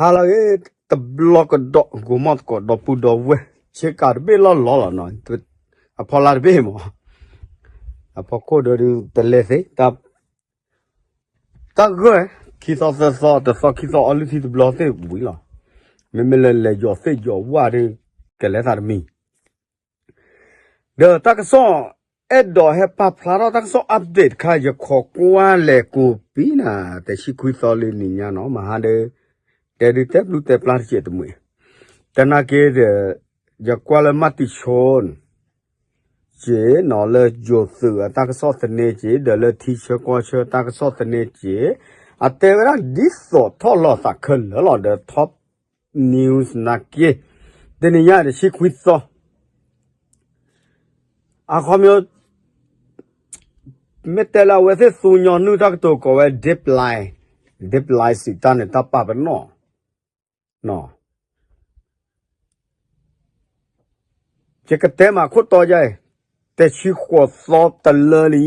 ဟါလၢအဂ့ၤ, တဘျီကဒီး ဂီၤမီၢ်သကိး ဒီပုၢ်ဒီဝဲၢ်, ဆ့ကၤတဘ့ၣ်လီၢ်လီၢ်လီၤနီၤ, အဖီလာ်တဘ့ၣ်မး, အဖီခိၣ်ဒီးဒုးတလဲသ့, တၢ်ဂၢၢ်, ခံသီသၢသီ တသီခံသီ အီလုၢ်ထံတဘျီသ့ၣ်ဝံၤလီၤ, မ့မ့ၢ်လၢလဲၤယီၤသ့ၣ်ယီၤဝၣ်ဒီး ကလဲၤသးတမံၤ ဒီးတၢ်ကစီၣ် အဲၣ်ဒိးဟဲပာ်ဖျါထီၣ်တၢ်ကစီၣ် update တခါ ယခိးကွၢ်လဲၤကိးပံနၤ တဆံခွံသီလံနံၤညါနီၤ မဟါဒီး တဲဒုးတဲဘျုးတဲပျၢ်တစဲးတမှဲၤ, တနာ်က့ဒီး ယကွၢ်လၢမၤတံၤဆိ က့နီၤ လၢယိၤသုးအတၢ်ကစီၣ်သန့က့ ဒီးလၢထံဆၢကီၢ်ဆၢတၢ်ကစီၣ်သန့က့, အတဲဝဲဒၣ်ဒ်သိးထီၣ်လီၤသးခဲလၢာ်လီၤ ဒီး top news နာ်က့, တနံၤညါတဆံခွံသီ အခီပညီ မ့ၢ်တဲလၢအဝဲသ့ၣ်သူညီနုၢ်တၢ်ကတိၤကိးဝဲ ဒ့ပျဲ, ဒ့ပျဲစံးတၢ်န့ၣ် တၢ်ပာ်ပနီၣ်, ယကတဲမးခိၣ်တီယါအံၤ, တဆံဃိးသီတလၢလံ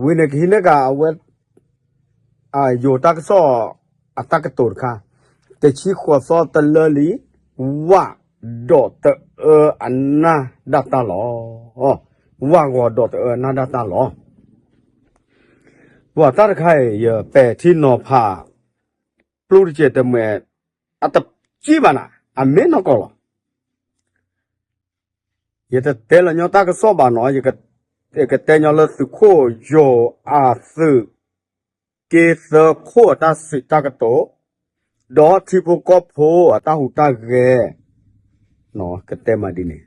ဝံၤန့ၣ်ကဟံးန့ၢ်ကးအဝဲ ယိၤတၢ်ကစီၣ်အတၢ်ကတိၤတခါ, တဆံဃိးသီတလၢလံ, ဝၣ်ဒီးတအၢအနၢ်ဒၣ်တၢ်လီၤ. ဝၣ်ဂီၤဒီးတအၢအနၢ်ဒၣ်တၢ်လီၤ. ပှၤတၢ်တခါအံၤ ယပဲာ်ထံနီၤဖး ပျူၢ်တစဲးတမှဲၤ အတကံၣ်ဘၣ်နၤ အမ့ၢ်နီၢ်ကီၢ်လီၤ. ယတတဲလၢညီတၢ်ကစီၣ်ဘၣ်နီၤ, ယကတဲညီလၢသုးခိၣ်ယိၤအသုးက့သၢခိၣ်အတၢ်စံးတၢ်ကတိၤ, ဒီးထံဖိကီၢ်ဖိအတၢ်ဟူးတၢ်ဂဲၤ, ကတဲမးဒ်န့ၣ်,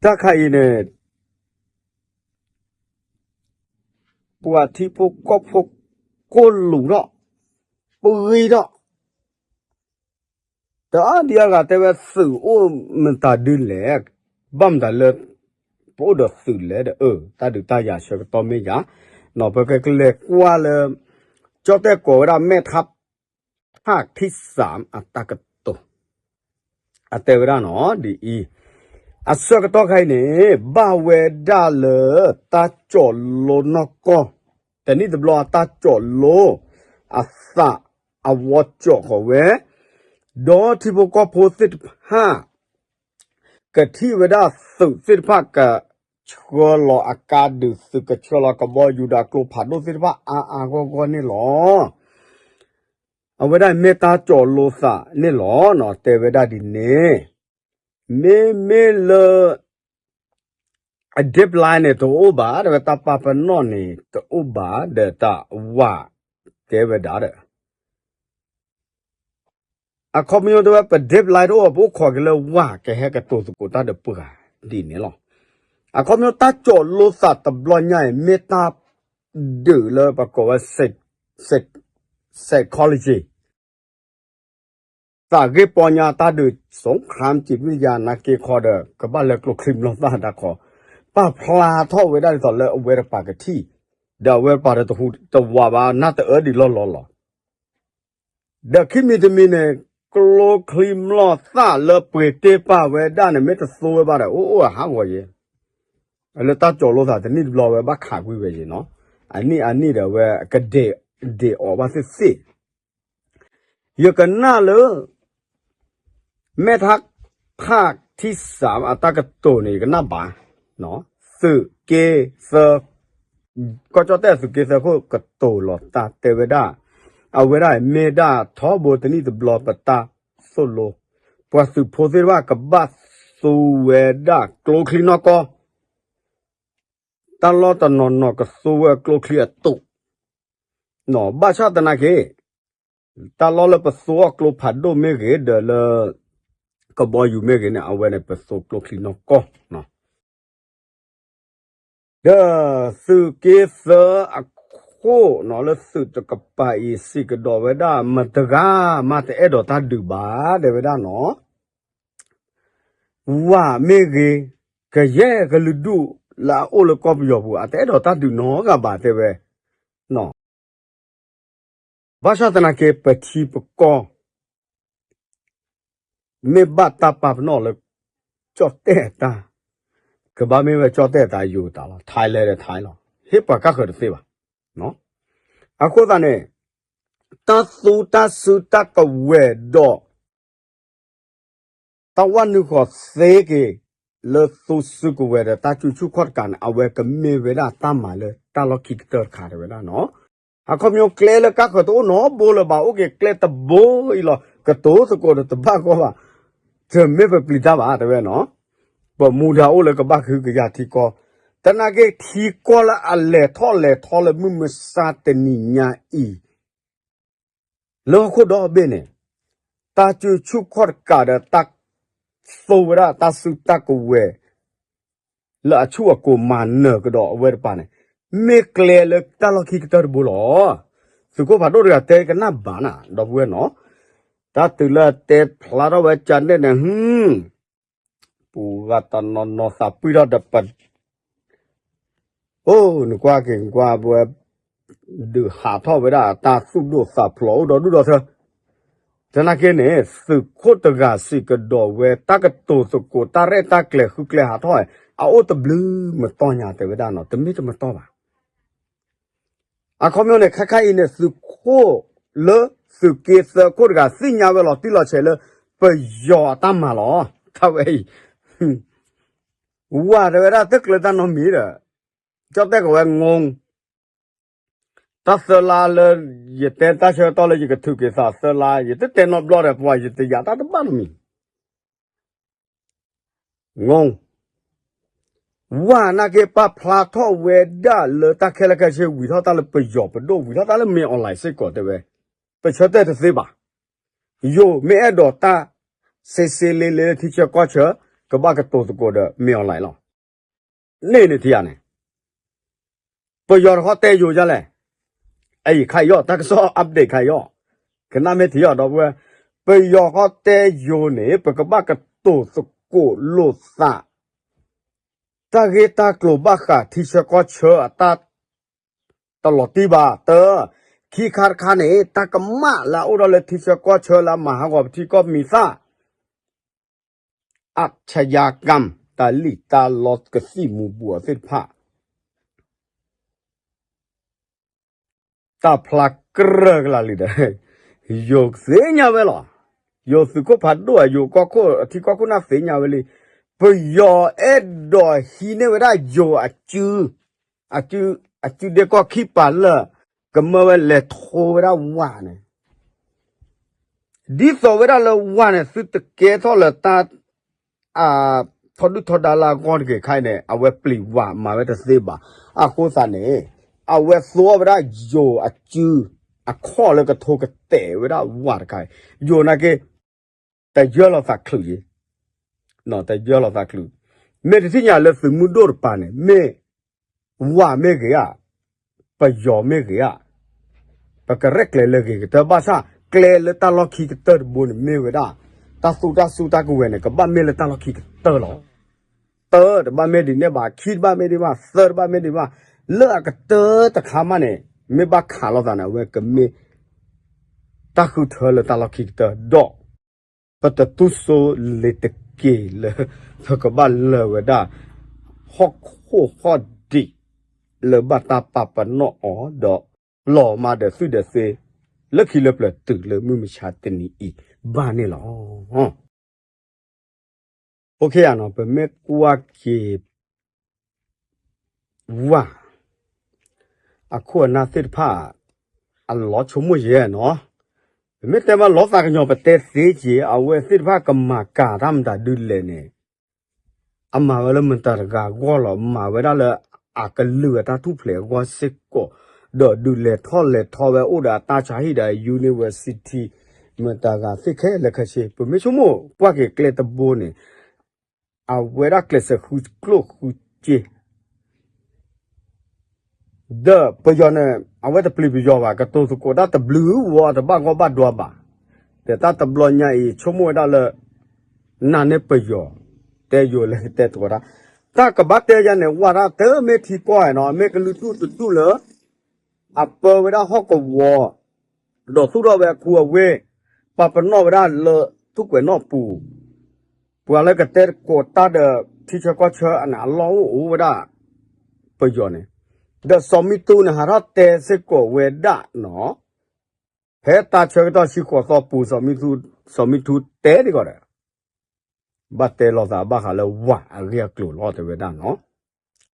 တၢ်ခါအံၤန့ၣ် ပှၤထံဖိကီၢ်ဖိကိၢ်လူးထီၣ်, ပဂံၢ်ထီၣ်, တအါဒံးအါဂၤတဲဝဲသုးအိၣ်မတၤဒ်လဲၣ်, ဘၣ်မတၤလၢ ပအိၣ်ဒီးသုးလဲၣ်ဒီး အၢ တၢ်ဒုးတၢ်ယၤဆၢကတီၢ်မ့ၢ်ယၤ, နီၤ ပကလဲၤကွၢ်လၢ ကၠီၣ်တဲၣ်ကိးဝဲဒၣ် မဲၣ်ထါ ဖးထံစၢ်အတၢ်ကတိၤ အတဲဝဲဒၣ်နီၤ ဒ်အံၤ, အဆၢကတီၢ်ခါအံၤန့ၣ် ဘၣ်ဝဲဒၣ်လၢတၢ်ကၠီၣ်လိနီၢ်ကီၢ်, တနံၣ်တဘျီအတၢ်ကၠီၣ်လိ အသးအဝီကၠီၣ်ဃီၤဝဲ, ဒီးထံဖိကီၢ်ဖိသ့ၣ်တဖၣ် ကထံၣ်ဝဲဒၣ်သုးသ့ၣ်တဖၣ်ကဆှၢလီၤအကါဒုးသုး ကဆှၢလီၤကဘီယူၤဒီးကျိဖးဒိၣ်သ့ၣ်တဖၣ်အါအါဂီၢ်ဂီၢ်န့ၣ်လီၤ. အဝဲဒၣ်မ့ၢ်တၢ်ကၠီၣ်လိသးန့ၣ်လီၤ. တဲဝဲဒၣ်ဒ်န့ၣ်, မ့မ့ၢ်လၢ အ decline န့ၣ် တအိၣ်ဘၣ်, တဲဝဲတၢ်ပာ်ပနီၣ်န့ၣ် တအိၣ်ဘၣ်, ဒီးတၢ်ဝၤတဲဝဲဒၣ်ဒီး အခီပညီတဲဝဲ ပ decline တအိၣ် ပအိၣ်ခိးက့ၤလၢဝၤ ကဟဲကတိၤသကိးတၢ်ဒီးပှၤဒ်န့ၣ်လီၤ. အခီပညီတၢ်ကၠီၣ်လိသးတဘျီညါအံၤ မ့ၢ်တၢ်ဒုးလၢပကိးဝဲ psychology သးဂ့ၢ်ပီညါတၢ်ဒုး สงครามจิตวิทยา နာ်က့ခီဒီး ကဘၣ်လၢကျိချံမျိာ်သၣ်တၢ်ခီ, ပာ်ဖျါထီၣ်ဝဲဒၣ်ဒ်သိးလၢအဝဲတပၤကထံၣ်, ဒီးအဝဲတပၤဒီးတဟူးတဝးဘၣ် နၢ်တအၢဒံးလီၢ်လီၢ်လီၤ. ဒီးခံမံၤတမံၤန့ၣ် ကျိချံမျိာ်သၣ်လၢပှ့ၤတ့ၢ်ပာ်ဝဲဒၣ်န့ၣ် မ့ၢ်တသိဝဲဘၣ်ဒီး အိၣ်အိၣ်အဟးဂီၤယဲ, လၢတၢ်ကၠီၣ်လိသးတနံၣ်တဘျီဝဲဘၣ်ခးကွံာ်ဝဲယဲနီၤ, အနံၣ်အနံၣ်ဒီးအဝဲကဒဲးအီၤဘၣ်သ့ၣ်သ့ၣ် ယကနၣ်လၢ မဲထါဖးထံစၢ်အတၢ်ကတိၤန့ၣ် ယကနၣ်ဘၣ်, သုးက့သၢ, ကီၢ်ကၠီၣ်တဲၣ်သုးက့သၢခိၣ်ကတိၤလီၤတၢ်တဲဝဲဒၣ်, အဝဲဒၣ်မ့ၢ်ဒၣ်ထီဘိတနံၣ်တဘျီပတၢ်သိၣ်လိ, ပှၤသုးဖိသ့ၣ်တဖၣ်ကဘၣ်သူဝဲဒၣ်ကျိချံနီၢ်ကီၢ် တၢ်လီၢ်တနီၤနီၤကသူဝဲကျိချံအတူး, ဘၣ်ဆၣ်သနာ်က့ တၢ်လီၢ်လၢပသူအီၤကျိဖးဒိၣ်မ့ၢ်ဂ့ၤ ဒီးလၢ ကဘီယူၤမ့ၢ်ဂ့ၤန့ၣ် အဝဲန့ၣ်ပသူကျိချံနီၢ်ကီၢ် ဒီးသုးက့သၢအခိၣ်နီၤ လၢသုးတကပၤအံၤ စံးကဒီးဝဲဒၣ် မတၤတဂၤမးတအဲၣ်ဒိးတၢ်ဒုးဘၣ် တဲဝဲဒၣ်နီၤ, ဝၤမ့ၢ်ဂ့ၤ, ကယဲၢ်ကလုာ်ဒူၣ်လၢအအိၣ်လၢကီၢ်ပယီၤပူၤ အတအဲၣ်ဒိးတၢ်ဒုးနီတဂၤဘၣ် တဲဝဲ ဘၣ်ဆၣ်သနာ်က့ ပထံပကီၢ် မ့ၢ်ဘၣ်တၢ်ပာ်ပနီၣ်လၢ ကၠီၣ်တဲၣ်အတၢ်, ကဘၣ်မ့ၢ်ဝဲကၠီၣ်တဲၣ်အတၢ်ယိၤတၢ်လီၤ, ထဲလဲၣ်ဒီးထဲလီၤ, ဟ့ၣ်ပှၤကၣ်ဃၢၤတသ့ဘၣ်. အဃိသတးန့ၣ် တၢ်သူတၢ်စုတၢ်ကဝဲၤဒီး တၢ်ဝဲနုာ်ဃီၤသ့က့ၤ လၢသူစုကဝဲၤဒီးတၢ်စုဆူၣ်ခီၣ်တကးန့ၣ် အဝဲကမ့ၢ်ဝဲဒၣ်တၢ်မၤလၢတၢ်လီၢ်ခံကတၢၢ်တခါတဝဲဒၣ်နီၤ. အခီပညီကျဲလၢကၢ်ဃၢၤတအိၣ်နီတဘိလၢၤဘၣ် အိၣ်က့ၤကျဲတဘိအံၤလီၤ. ကတိၤသကိးဒီးတဘၣ်ဂီၢ်ဘၣ်, တမ့ၢ်ပပျံၤတၢ်ဘၣ်တဝဲနီၤ. ပမူဒါအိၣ်လၢကဘၣ်ကဟုကယာ်ထံကီၢ်, သနာ်က့ထံကီၢ်လၢအလဲၤထီၣ်လဲၤထီလၢမုၢ်မဆါတနံၤညါအံၤ လၢဟီၣ်ခိၣ်ဒီဘ့ၣ်န့ၣ် တၢ်စုဆူၣ်ခီၣ်တကးဒီးတၢ်သိဝဲဒၣ်တၢ်စုတၢ်ကဝဲၤ လၢအဆူၣ်အကိၤမၤနၢၤကဒီးအဝဲတပၤန့ၣ် မ့ၢ်ကျဲလၢတၢ်လီၢ်ခံကတၢၢ်တဘိလီၤ. သုးခိၣ်ဖးဒိၣ်တဂၤတဲကနၣ်ဘၣ်နၤ ဒီပုၢ်ဝဲၢ်နီၤ, တၢ်တုၤလၢတဲဖျါထီၣ်ဝဲကန့ၣ်န့ၣ် ဟူ ပူၤဂၤတနီၤနီၤသးပှံၢ်ထီၣ်ဒီးပ အိၣ် နကွၢ်က့ၤနကွၢ်ဝဲ ဒုးဟးထီၣ်ဝဲဒၣ်တၢ်သူၣ်ဒိၣ်သးဖျိးအိၣ်ဒီဒူၣ်ဒီထၢ. သနာ်က့န့ၣ် သုးခိၣ်တဂၤစံးကဒီးဝဲ တၢ်ကတိၤသကိးတၢ်ရဲၣ်တၢ်ကျဲၤဃုကျဲၤဟးထီၣ် အအိၣ်တဘျုးမတီၢ်ညါတဲဝဲဒၣ်နီၤ တမ့ၢ်တမတီၢ်ဘၣ်. အခီပညီန့ၣ် ခဲခါအံၤန့ၣ် သုးခိၣ်လၢသုးက့သၢခိၣ်တဂၤ သ့ၣ်ညါဝဲလီၤတံၢ်လီၤဆဲးလၢ ပယီၤအတၢ်မၤလီၤ. တၢ်ဝဲအံၤ ဝၤတဲဝဲဒၣ်တကျၢၤတၢ်နီတမံၤဒီး ကၠီၣ်တဲၣ်ကီးဝဲ ငိ တၢ်သၢလါလၢ ယတဲတၢ်ဆၢကတီၢ်လၢယကထုးက့ၤသးသၢလါ ယတတဲနီတဘျီဒီး ပှၤယတယာ်တၢ်တဘၣ်နီတမံၤ ငိ ဝၤနာ်က့ ပာ်ဖျါထီၣ်ဝဲဒၣ်လၢတၢ်ခဲလၢာ်ခဲဆ့ ဝံၤထီၣ်တၢ်လၢပယီၤပဒိၣ် ဝံၤထီၣ်တၢ်လၢမင်းအောင်လှိုင်စ့ၢ်ကီးတဲဝဲ, ပဆၢတဲာ်တသ့ဘၣ်. ယိၤမ့ၢ်အဲၣ်ဒိးတၢ် စ့စ့လ့လ့လၢထံဆၢကီၢ်ဆၢ ကဘၣ်ကတိၤသကိးဒီး မင်းအောင်လှိုင်လီၤ. န့ၣ်န့ၣ်ထံၣ်ဧါန့ၣ် ပယီၤတခီတဲယိၤဒ်လဲၣ်, အအံၤခါအံၤ တၢ်ကစီၣ် update ခါအံၤ, ကနၣ်မ့ၢ်ထံၣ်အီၤဒီပုၢ်ဝဲၢ်, ပယီၤခီတဲယိၤန့ၣ် ပကဘၣ်ကတိၤသကိးလိာ်သး တၢ်ဂ့ၢ်တၢ်ကျိၤဘၣ်ဃးထံဆၢကီၢ်ဆၢအတၢ် တလီၤတံၢ်ဘၣ်, တၢ, ခံခါတခါန့ၣ် တၢ်ကမၣ်လၢအအိၣ်ဒီးလၢထံဆၢကီၢ်ဆၢလၢအမၤဟးဂီၤပထံကီၢ်မံၤသၣ် อาชญากรรม တၢ်လံၣ်တၢ်လီကသံၣ်မူၤဘူးအီၤသ့ၣ်တဖၣ် တၢ်ဖျါကြၢးကလၤလံဒီး ယိၤသ့ၣ်ညါဝဲလီၤ. ယိၤသုးခိၣ်ဖးဒိၣ်ဧါ ယိၤကီၢ်ခိၣ် ထံကီၢ်ခိၣ်နၢ်သ့ၣ်ညါဝဲလံ. ပယီၤအဲၣ်ဒိးဟံးန့ၢ်ဝဲဒၣ်ယိၤအစု အစုဒ့ကီၢ်ခံပၤလၢာ် ကမၢဝဲလဲၤထိဝဲဒၣ်ဝၤန့ၣ် ဒ်သိးဝဲဒၣ်လၢဝၤန့ၣ် သုတကဲထီၣ်လၢတၢ် ထီဒုၣ်ထီဒါလၢအဂီၢ်တဂ့ၤခါအံၤန့ၣ် အဝဲပျံၤဝၤမၤဝဲတသ့ဘၣ်. အဃိသတးန့ၣ် အဝဲသိအီၤဝဲဒၣ်ယိၤအစု အခီၣ်လၢကထိကတဲာ်ဝဲဒၣ်ဝၤတခါအံၤ ယိၤနာ်က့ တယၢၢ်လီၤသးချုးယံၤ တယၢၢ်လီၤသးချုး, မ့ၢ်တသ့ၣ်ညါလၢသုးမုၢ်ဒိၣ်တပၤန့ၣ် မ့ၢ်ဝၤမ့ၢ်ဂ့ၤဧါ, ပယီၤမ့ၢ်ဂ့ၤဧါ, ပကရဲၣ်ကျဲၤလၢဂ့ၤကတၢၢ်ဘၣ်ဆၣ် ကျဲလၢတၢ်လီၢ်ခံကတၢၢ်တဘိန့ၣ်မ့ၢ်ဝဲဒၣ် တၢ်သူတၢ်စုတၢ်ကဝဲၤန့ၣ် ကဘၣ်မ့ၢ်လၢတၢ်လီၢ်ခံကတၢၢ်လီၤ. တၢတဘၣ်မ့ၢ်ဒ်န့ၣ်ဘၣ်, ခံတဘၣ်မ့ၢ်ဒ်ဘၣ်, သၢတဘၣ်မ့ၢ်ဒ်ဘၣ်, လၢအကတၢၢ်တခါမးန့ၣ် မ့ၢ်ဘၣ်ခးလိာ်သးန့ၣ် အဝဲကမ့ၢ် တၢ်ဃုထၢလၢတၢ်လီၢ်ခံကတၢၢ်ဒီး ပတတူၢ်စိလ့ၤတက့ၤလၢ ပကဘၣ်လၢာ်ဝဲဒၣ် ဟီၣ်ခိၣ်ဟီၣ်ဒံး လၢဘၣ်တၢ်ပာ်ပနီၣ်အီၤဒီး လီၤမၢ်ဒီးသွံၣ်ဒီးသ့ လၢခံလၢပျၢၤတုၤလၢမုၢ်မဆါတနံၤအံၤ ဘၣ်န့ၣ်လီၤ. အိၣ်ခ့ယါနီၤ ပမ့ၢ်ကွၢ်က့ၤ ဝၤ အခိၣ်အနၢ်သ့ၣ်တဖၣ် အလီၤဆိကမိၣ်ယဲၢ်နီၤ, ပမ့ၢ်တဲဘၣ်လီၤသးကညီၤ ပတဲသ့က့ၤ အဝဲသ့ၣ်တဖၣ်ကမၤကၤတၢ်မတၤဒုးလဲၣ်န့ၣ် အမၤဝဲလၢမတၤတဂၤအဂီၢ်လီၤ, မၤဝဲဒၣ်လၢအကလုာ်အတၢ်ထူၣ်ဖျဲးအဂီၢ်စ့ၢ်ကီး, ဒီးဒုးလဲၤထီၣ်လဲၤထီဝဲအိၣ်ဒီးအတၢ်ဆါဟံၣ်ဒီး university မတၤဂၤသ့ၣ်ခဲလၢာ်ခဲဆ့ ပမ့ၢ်ဆိကမိၣ်ကွၢ်က့ၤကျဲတဘိန့ၣ် အဝဲဒၣ်ကျဲးစၢးဃုကျိၣ်ဃုစ့ ဒီးပယီၤန့ၣ် အဝဲတပျံၤပယီၤဘၣ်, ကတိၤသကိးတၢ်တဘျုးဝီတဘၣ်ဂီၢ်ဘၣ်ဒွါဘၣ်. ဒီးတၢ်တဘျီညါအံၤ ဆိကမိၣ်ဝဲဒၣ်လၢ နၤန့ၣ်ပယီၤ တဲယိၤလၢကတဲသကိးတၢ်, တၢ်ကဘၣ်တဲယၤန့ၣ် ဝၤတၢ်တမ့ၢ်ထံကီၢ်နီၤ, မ့ၢ်ကလုာ်ဒူၣ်တဒူၣ်လၢ အပၢဝဲဒၣ်ဟီၣ်ကဝီၤ ဒီးသူၣ်ထီၣ်ဝဲအခူအဝ့ၢ်, ပာ်ပနီၣ်ဝဲဒၣ်လၢသူၣ်ကွဲးနီၣ်ပူၤ, ပှၤလၢကတဲသကိးတၢ်ဒီးထံဆၢကီၢ်ဆၢအန့ၣ် အလီၢ်အိၣ်အိၣ်ဝဲဒၣ် ပယီၤန့ၣ်, ဒီးစီၤမံတူန့ၣ် ဟးထီၣ်တဲစ့ၢ်ကီးဝဲဒၣ်နီၤ, ဖဲတၢ်ဆၢကတီၢ်ဆံဃိးသီပူၤ စီၤမံထူတဲဒံးကီးဒီး ဘၣ်တဲလီၤသးဘၣ်ဃးလၢဝၤအဂ့ၢ်အကျိၤလီၤ တဲဝဲဒၣ်နီၤ.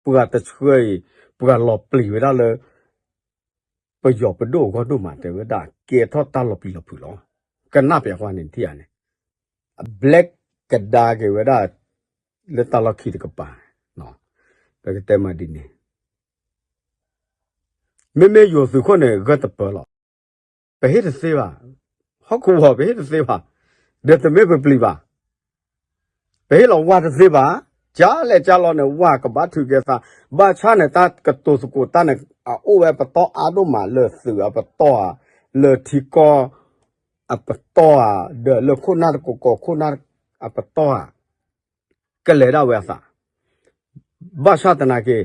ပှၤတဆှၢအံၤ ပှၤလီၤပျံၤဝဲဒၣ်လၢ ပယီၤပဒိၣ်အဂီၢ်ဒိၣ်မး တဲဝဲဒၣ် ကဲထီၣ်တၢ်လီၤပျံၤလီၤဖုးလီၤ. ကနၣ်ပျဲကွၢ်န့ၣ်ထံၣ်ဧါန့ၣ် အဘျဲၣ်ကဒါက့ၤဝဲဒၣ် လၢတၢ်လီၢ်ခံတကပၤ, ပကတဲမးဒ်န့ၣ် မ့မ့ၢ်ယိၤသုးခိၣ်န့ၣ် ဂၢၢ်တပၢလီၤ. ပဟ့ၣ်တသ့ဘၣ်, ဟီၣ်ခိၣ်ဝီၤပဟ့ၣ်တသ့ဘၣ်, ဒီးတမ့ၢ်ပပျံၤဘၣ်. ပဟ့ၣ်လီၤဝၤတသ့ဘၣ်, ကလဲၤကလီန့ၣ် ဝၤကဘၣ်ထုးက့ၤသး, ဘၣ်ဆၣ်န့ၣ် တၢ်ကတိၤသကိးတၢ်န့ၣ် အအိၣ်ဝဲပတီၢ်အါဒိၣ်မး လၢသုးအပတီၢ်ဧါ, လၢထံကီၢ်အပတီၢ်ဧါ, ဒီးလၢခိၣ်နၢ်တကိးကိးခိၣ်နၢ်အပတီၢ်ဧါ, ကလဲၤဒၣ်ဝဲအသး ဘၣ်ဆၣ်သနာ်က့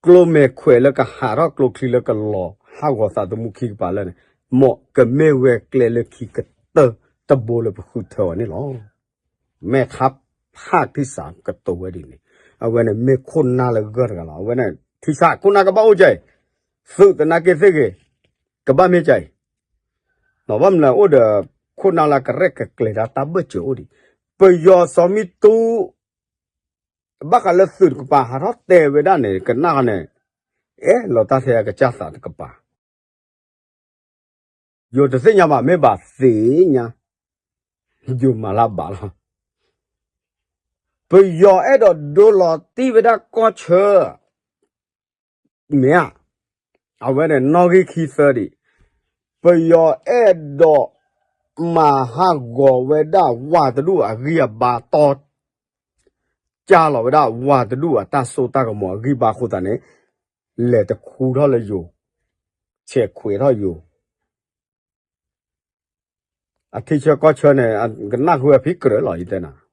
ကျိမဲာ်ခွဲးလၢကဟးထီၣ်ကျိချံလၢကလီၤဟးဂီၤသးသမူခံကပၤလၢာ်န့ၣ် မ်ကမ့ၢ်ဝဲကျဲလၢခံကတၢၢ်တဘိလၢပဃုထၢအီၤန့ၣ်လီၤ. မဲာ်ခါဖးထံစးကတိၤဝဲဒ်န့ၣ်, အဝဲန့ၣ်မ့ၢ်ခိၣ်နၢ်လၢဂၢၢ်တဂၤလီၤ. အဝဲန့ၣ် ထံဆးခိၣ်နၢ်ကဘၣ်အိၣ်ကဲအံၤ, သုးသနာ်က့သ့ၣ်ဂ့ၤ, ကဘၣ်မ့ၢ်ကဲအံၤ ဘၣ်မနုၤအိၣ်ဒီး ခိၣ်နၢ်လၢကရဲၣ်ကကျဲၤဒၣ်တၢ်ဘၢၣ်စၢၤအိၣ်ဒံး, ပယီၤစီၤမံတူ ဘၣ်ဃးလၢသုးတကပၤဟးထီၣ်တဲဝဲဒၣ်န့ၣ် ကနၣ်ဃီန့ၣ်, အဲၣ်လီၤတၢ်ထဲအကစၢ်သးတကပၤ, ယိၤတသ့ၣ်ညါဘၣ် မ့ၢ်ဘၣ်သ့ၣ်ညါ, ယိၤမၤလၢဘၣ်လီၤ. ပယီၤအဲၣ်ဒိးဒိလီၤတံၢ်ဝဲဒၣ်ကီၢ်ဆၢ မ့ၢ်ဧါ, အဝဲန့ၣ်နီၣ်ဂံၢ်ခံသၢဒံး, ပယီၤအဲၣ်ဒိးမၤဟးဂီၤဝဲဒၣ်ဝၤတဒူၣ်အဂံၢ်အဘါတီၢ်, ကၢ်လီၤဝဲဒၣ်ဝၤတဒူၣ်အတၢ်စိတၢ်ကမီၤအဂံၢ်ဘါအဃိသတးန့ၣ်, လဲၤတခူထီၣ်လၢယိၤ, ဆဲးခွဲးထီၣ်ယိၤ အထံဆၢကီၢ်ဆၢန့ၣ် ကနၣ်ဃုဝဲဖံးကြၢးလီၤ ယတဲနၤ,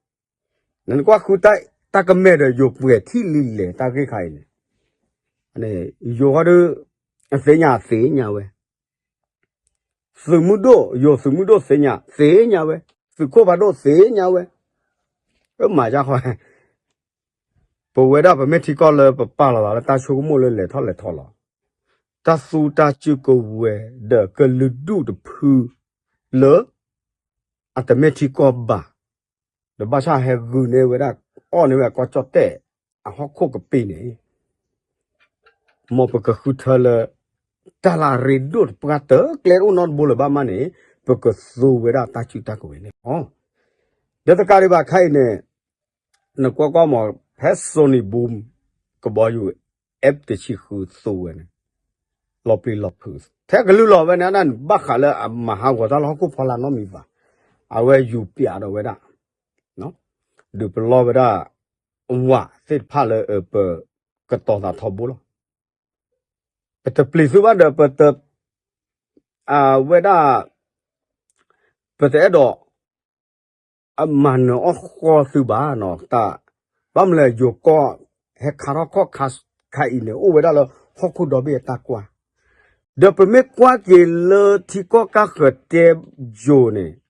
နကွၢ်ဃုတၢ်ကမဲာ်ဒီးယိၤပှဲၤထံၣ်လံလဲၣ်တၢ်ဂ့ၢ်ခါအံၤန့ၣ်, ယိၤဃီဒုး အသ့ၣ်ညါသ့ၣ်ညါဝဲ, သုးမုၢ်ဒိၣ် ယိၤသုးမုၢ်ဒိၣ်သ့ၣ်ညါ သ့ၣ်ညါဝဲ, သုးခိၣ်ဖးဒိၣ်သ့ၣ်ညါဝဲ, မၤယါဃီ ပဝဲဒၣ်ပမ့ၢ်ထံကီၢ်လၢပပာ်လီၤသးလၢတၢ်ဆိကမိၣ်လၢလဲၤထီၣ်လဲၤထီလီၤ, တၢ်သူတၢ်စုကဝဲၤဒီးကလုာ်ဒူၣ်တဖုလၢ အတမ့ၢ်ထံကီၢ်ဘၣ်, ဒီးဘၣ်ဆၣ်ဟဲဂုာ်န့ၢ်ဝဲဒၣ် အီၣ်န့ၢ်ဝဲအကီၢ်ကၠီၣ်တဲၣ် အဟီၣ်ခိၣ်ကပ့ၤန့ၣ် မ်ပကဃုထၢလၢ တၢ်လၢအရ့ဒိၣ်တပှၢ်တၢၢ်ကျဲတအိၣ်နီတဘိလၢၤဘၣ်မးန့ၣ် ပကသူဝဲဒၣ်တၢ်စုတၢ်ကဝဲၤန့ၣ်လီၤ. ဒီးတကးဒံးဘၣ်ခါအံၤန့ၣ် နကွၢ်ကွၢ်မး ဖဲ Sony Boom ကဘီယူၤ F တဆံဃုသူဝဲန့ၣ် လီၤပျံၤလီၤဖုး ထဲကလုၢ်လီၤဝဲန့ၣ် ဘၣ်ဃးလၢအမၤဟးဂီၤတၢ်လၢဟီၣ်ခိၣ်ဖီလာ်နီတမံၤဘၣ်. အဝဲယူၤပျးဒီးဝဲဒၣ် ဒုးပလီၢ်ဝဲဒၣ် ဝးသ့ၣ်တဖၣ်လၢပကတီၤသးထီဘိလီၤ. ပတပျံၤသုဘၣ်ဒီး ပတ အဝဲဒၣ် ပတအဲၣ်ဒိး အမၤနၢၤအီၣ်ဃီသုဘၣ်နီၤ. တၢ် ဘၣ်မနုၤလဲၣ် ယိၤကီၢ် ဟဲခါထီၣ်ခီၣ်ခါအံၤန့ၣ် အိၣ်ဝဲဒၣ်လၢဟီၣ်ခိၣ်ဒီဘ့ၣ်အတၢ်ကွၢ်, ဒီးပမ့ၢ်ကွၢ်က့ၤလၢထံကီၢ်ကၢ်ဃၢၤတဲယိၤန့ၣ်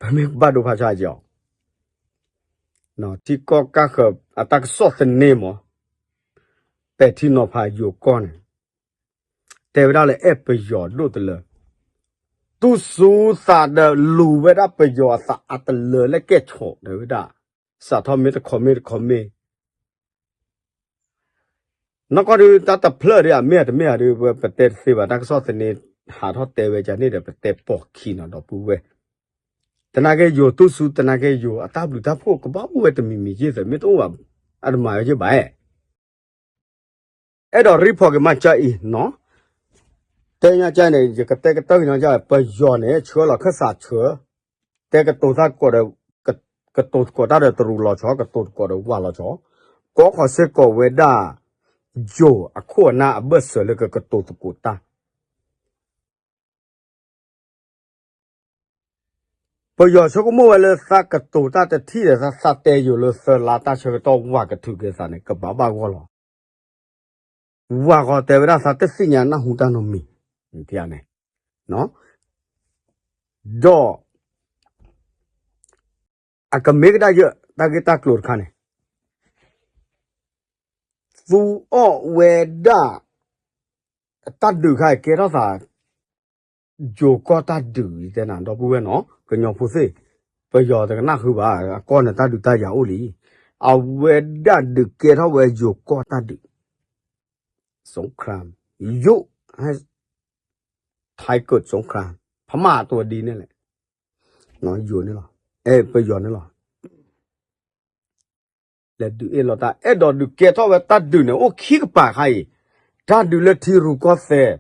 ပမ့ၢ်ဘၣ်ဒိဖးဆါက့ၤအီၤ ထံကီၢ်ကၢ်ဃၢၤအတၢ်ကစီၣ်သန့မး ပဲာ်ထံနီၤဖးယိၤကီၢ်န့ၣ် တဲဝဲဒၣ်လၢအဲၣ်ပယီၤဒိၣ်တလၢ, တူၢ်ဆူသးဒီးလူၤဝဲဒၣ်ပယီၤအသးအတလၢလၢကဲၣ်ဆိး တဲဝဲဒၣ် စးထီၣ်မ့ၢ်တခီမ့ၢ်တခီမ့ၢ် နီၢ်ကီၢ်ဒုး တၢ်တဖျၢၣ်ဒုး အမ့ၢ်အတမ့ၢ်ဧါဒုး ပတဲတသ့ဘၣ် တၢ်ကစီၣ်သန့ ဟးထီၣ်တဲဝဲကန့ၣ်ဒီး ပတဲပိာ်ခံနီၤ ဒီပုၢ်ဝဲၢ်, သနာ်က့ယိၤတူၢ်ဆူ သနာ်က့ယိၤအတၢ်ဘျုးတၢ်ဖှိၣ်ကဘၣ်အိၣ်ဝဲတမံၤမံၤယ့ၢ်သၢ မ့ၢ်တအိၣ်ဘၣ် အတမၤဝဲယ့ၢ်ဘၣ် အဲၣ်ဒိး report က့ၤမးကၢအံၤနီၤ, တဲညါကၢန့ၣ် ယကတဲကတၢၢ်ကညီကၢ ပယီၤန့ၣ် ဆှၢလီၤခၢၣ်စးဆှၢ, တဲကတိၤတၢ်ကီးဒီး ကတိၤသကိးတၢ်ဒီးတရူးလီၤဆီ ကတိၤသကိးဒီးဝၢ်လီၤဆီ, ကိးဃီၤစ့ၢ်ကီးဝဲဒၣ် ယိၤအခိၣ်အနၢ်အဘၢၣ်စၢၤလၢကကတိၤသကိးတၢ် ပယီၤဆိကမိၣ်ဝဲလၢသးကတိၤတၢ်တထံၣ်ဒီး သးတဲယိၤလၢသၢလါတၢ်ဆၢကတီၢ်ဝၢ်ကထုးက့ၤသးန့ၣ် ကဘၣ်ဘၣ်ဂီၢ်လီၤ. ဝၢ်ဂီၤတဲဝဲဒၣ်သးတသ့ၣ်ညါနၢ်ဟူတၢ်နီတမံၤန့ၣ်, ဒီး အကမ့ၢ်ကဒါယၢ် တၢ်ဂ့ၢ်တၢ်ကျိၤတခါန့ၣ် သူအီၣ်ဝဲဒၣ် တၢ်ဒုးခါအံၤကဲထီၣ်သး ယိၤကီၢ်တၢ်ဒုး ယတဲနၤ ဒီပုၢ်ဝဲၢ်နီၤ ကညီဖိသ့ၣ်, ပယီၤတကနၣ်ဃုဘၣ် အကီၢ်န့ၣ်တၢ်ဒုးတၢ်ယၤအိၣ်လံ, အဝဲဒၣ်ဒုးကဲထီၣ်ဝဲယိၤကီၢ်တၢ်ဒုး สงคราม ယိၤ ไทยเกิดสงคราม พม่าตัวดีนี่แหละ ယိၤန့ၣ်လီၤ, အဲ ပယီၤန့ၣ်လီၤ လဲၤဒုးအ့ၣ်လိာ်တၢ် အဲၣ်ဒိးဒုးကဲထီၣ်ဝဲတၢ်ဒုးန့ၣ် အိၣ်ခံကပၤခါအံၤ, တၢ်ဒုးလၢထံရူၢ်ကီၢ်သဲး,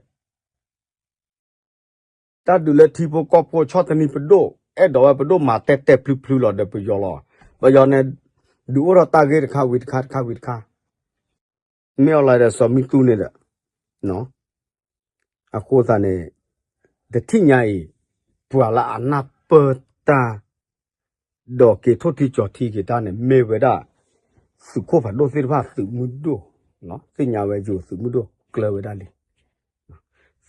တၢ်ဒုးလၢထံဖိကီၢ်ဖိဆီၣ်သနံးပဒိၣ်, အဲၣ်ဒိးဝဲပဒိၣ်မၤတဲာ်တဲာ်ဖျုဖျုလီၤဒီးပယီၤလီၤ, ပယီၤန့ၣ် ဒုးအိၣ်ထီၣ်တၢ်ဂ့ၢ်တခါဝံၤတခါတခါဝံၤတခါ မ့ၢ်အီၤလၢဒီးစီၤမံသူန့ၣ်ဒီး အဃိသတးန့ၣ် တထံၣ်ညါအံၤ ပှၤလၢအနၢ်ပၢၢ်တၢ် ဒီးက့ၤထိၣ်ထံကၠီၤထံက့ၤတၢ်န့ၣ် မ့ၢ်ဝဲဒၣ် သုးခိၣ်ဖးဒိၣ်သ့ၣ်တဖၣ်သုးမုၢ်ဒိၣ်, သ့ၣ်ညါဝဲယိၤသုးမုၢ်ဒိၣ်ကျၢၤဝဲဒၣ်လံ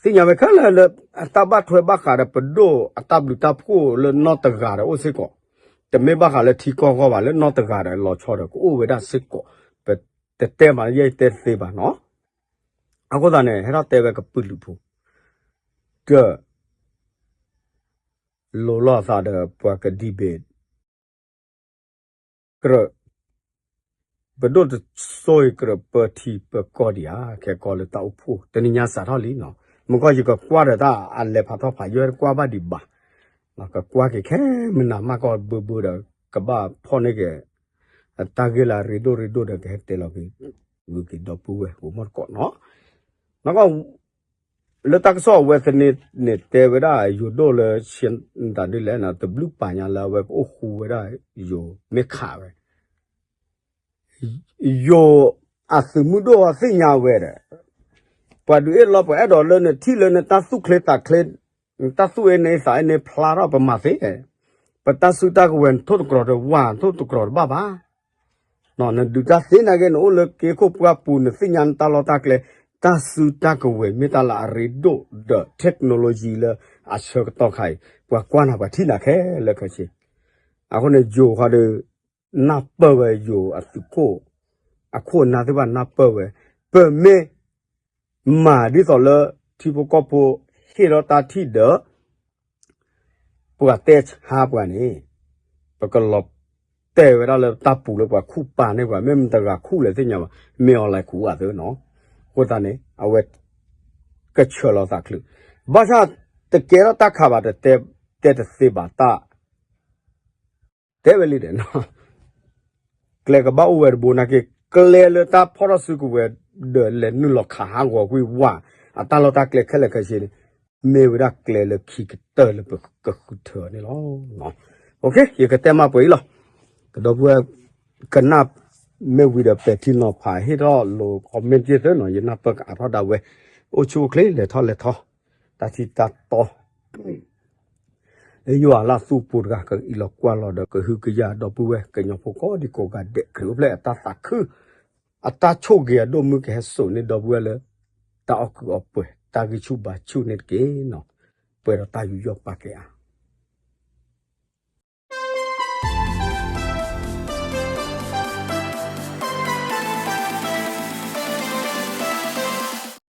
သ့ၣ်ညါဝဲခဲလၢာ်လၢ အတၢ်ဘၣ်ထွဲဘၣ်ဃးဒီးပဒိၣ်အတၢ်ဘျုးတၢ်ဖှိၣ်လၢနီၢ်တဂၤဒီးအိၣ်စ့ၢ်ကီး, တမ့ၢ်ဘၣ်ဃးလၢထံကီၢ်အဂီၢ်ဘၣ် လၢနီၢ်တဂၤဒီးလီၤဆီဒီးကအိၣ်ဝဲဒၣ်စ့ၢ်ကီး, ပတတဲမးယဲၢ်တဲသ့ဘၣ်နီၤ, အဃိသတးန့ၣ် ဟဲထီၣ်တဲဝဲကပုာ်လုးဖိ, က လိၤလိာ်သးဒီးပှၤကဒံးဘ့ၣ် ကြၢး ပဒိၣ်တစိၤအံၤကြၢးပၢထံပၢကီၢ်ဒံးဧါ, ခဲကီၢ်လၢတၢ်အိၣ်ဖှိၣ် တနံၤညါစးထီၣ်လံနီၤ, မ့ၢ်ကီၢ်ယကကွၢ်ဒီးတၢ်အလဲၤဖးထီဖးယဲၢ်ကွၢ်ဘၣ်ဒံးဘၣ်, ကကွၢ်က့ၤခဲမုၢ်နၤမးကီၢ်ဘၢဘၢဒီး ကဘၣ်ဖီၣ်န့ၢ်က့ၤ တၢ်ဂ့ၢ်လၢအရ့ဒိၣ်ရ့ဒိၣ်ဒီးကဟဲတဲလီၤက့ၤ ဂုၤက့ၤဒီပုၢ်ဝဲၢ်ဂိၤမီၢ်တကိးနီၤ, နကီၢ် လၢတၢ်ကစီၣ်အဝဲသန့န့ၣ်တဲဝဲဒၣ်ယိၤဒိၣ်လၢဆ့တၢ်ဒ်လဲၣ်န့ၣ် တဘျုးပာ်ညါလၢအဝဲကအိၣ်ဃူဝဲဒၣ်ယိၤမ့ၢ်ခးဝဲ ယိၤအသုးမုၢ်ဒိၣ်အသ့ၣ်ညါဝဲဒီး ပှၤဒုးအ့ၣ်လီၤပှၤအဲၣ်ဒိးလၢနထံၣ်လၢနတၢ်သူၣ်ချ့သးချ့, နတၢ်သူၣ်အ့န့အသးအ့န့ဖျါထီၣ်ပမၤသ့, ပတၢ်စုတၢ်ကဝဲၤနထိၣ်တကြီၤတဝၢ် နထိၣ်တကြီၤတဘၣ်ဘၣ် နဒုးတၢ်သ့နာ်က့ နအိၣ်လၢက့ခိၣ်ပှၢ်ပူၤ နသ့ၣ်ညါနတၢ်လီၢ်တၢ်ကျဲ, တၢ်စုတၢ်ကဝဲၤမ့ၢ်တၢ်လၢအရ့ဒိၣ်ဒီး technology လၢအဆၢကတီၢ်ခါအံၤ ပှၤကွၢ်နၤပှၤထံၣ်နၤခဲလၢာ်ခဲဆ့, အဃိန့ၣ်ယိၤဃီဒီး နၢ်ပၢၢ်ဝဲယိၤအသုးခိၣ်, အခိၣ်အနၢ်သ့ၣ်တဖၣ်နၢ်ပၢၢ်ဝဲ, ပမ့ၢ် မၤဒ်သိးလၢထံဖိကီၢ်ဖိဟ့ၣ်ထီၣ်တၢ်ထံၣ်ဒီး ပှၤတဲဆါပှၤန့ၣ် ပကလီၤတဲာ်ဝဲဒၣ်လၢတၢ်ပူၤလၢပှၤခူၣ်ပာ်န့ၢ်ပှၤ မ့ၢ်မတဂၤခူၣ်လဲၣ်သ့ၣ်ညါဘၣ် မ့ၢ်အီၤလဲၤခူၣ်အသးနီၤ, အဃိသတးန့ၣ် အဝဲကဆှၢလီၤသးချုး, ဘၣ်ဆၣ်တကဲထီၣ်တၢ်ခးဘၣ် တတဲတသ့ဘၣ်တၢ် တဲဝဲလံဒီး ကျဲကဘၣ်အိၣ်ဝဲတဘိနာ်က့ ကျဲလၢတၢ်ဖီၣ်ထီၣ်စုကဝဲၤဒီးလဲၤနုာ်လီၤခးဟးဂီၤကွံာ်ဝၢ် အတၢ်လီၢ်တၢ်ကျဲခဲလၢာ်ခဲဆ့န့ၣ် မ့ၢ်ဝဲဒၣ်ကျဲလၢခံကတၢၢ်လၢပကဃုထၢန့ၣ်လီၤ. ယကတဲမးပှဲၤအံၤလီၤ. ကဒီပုၢ်ဝဲၢ် ကနၣ်မ့ၢ်ဝံၤဒီးပဲာ်ထံနီၤဖးဟ့ၣ်ထီၣ်လိၤ comment က့ၤသ့နီၤ ယနၢ်ပၢၢ်ကအါထီၣ်ဒၣ်ဝဲ အိၣ်ဆူၣ်အိၣ်ချ့လဲၤထီၣ်လဲၤထီ တၢ်ထံၣ်တၢ်တီ လၢယွၤလၢအသူၣ်ပူၤတဂၤ ကအံးလီၤကွၢ်လီၤဒီးကဟုကယာ်ဒီပုၢ်ဝဲၢ်ကညီဖိကိးဒံကိးဂၤဒဲး ခရံာ်အိၣ်ဖျဲၣ်အတၢ်သးခု အတၢ်ဆိၣ်ဂ့ၤအဒိၣ်မုၢ်ကဟဲစိာ်န့ၢ်ဒီပုၢ်ဝဲၢ်လၢ တၢ်အီၣ်ကုးအီပှဲၤ တၢ်ဂံၢ်ဆူၣ်ဘါဆူၣ်န့ၣ်တက့ၢ်နီၤ. ပှဲၤဒီးတၢ်ယူးယီၣ်ပာ်ကဲအါ